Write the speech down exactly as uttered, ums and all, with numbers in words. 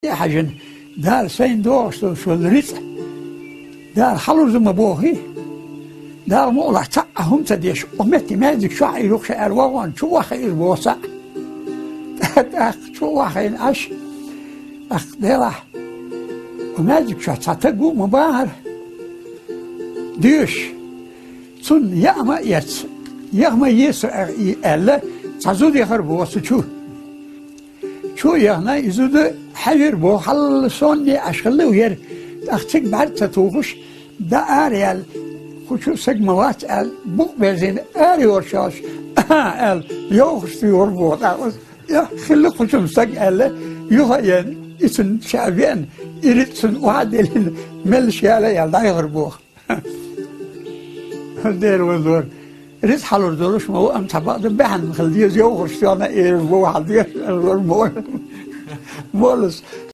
Хьажан, Дала сайна догӀуш долуш волу рицкъ, Дала хьалурза ма бохий. Дала мукъалахь цхьа а хӀума ца деш, оха метте маьждиг чохь а ирухуш аьлла вагӀон, чу охьахиира боху цхьаъ. ТӀаккха чу охьахиъна Ӏаш, тӀаккха делахь, оха маьждиг чохь цхьа таг ву ма бахара. Доьшуш, цунна яа ма эца, яха ма еза со аьлла, цхьа зуда яхара боху цу чу. Чу а яхна, и зуда хьаьжира боху, хьал сонний Ӏаш хилла ву яра. ТӀаккха цига бӀаьрг ца тухуш, дӀа ара яьлла, кху чу саг ма вац аьлла, букъ берзийна ара йоршалш, аьлла, йовхаш ца йора боху тӀаккха. Я, хилла кху чу саг аьлла, юха а яьлла, и цунна ша веана, и рицкъ цунна охьа а деллина, меллаш яла аьлла, дӀайохура боху. Дера вазор. Риза хьалур долуш ма ву, амма цхьа бакъда баьхьна хила деза, йовхарш тоьхна а эр ву хьал деза, эр ву мо-, моллас.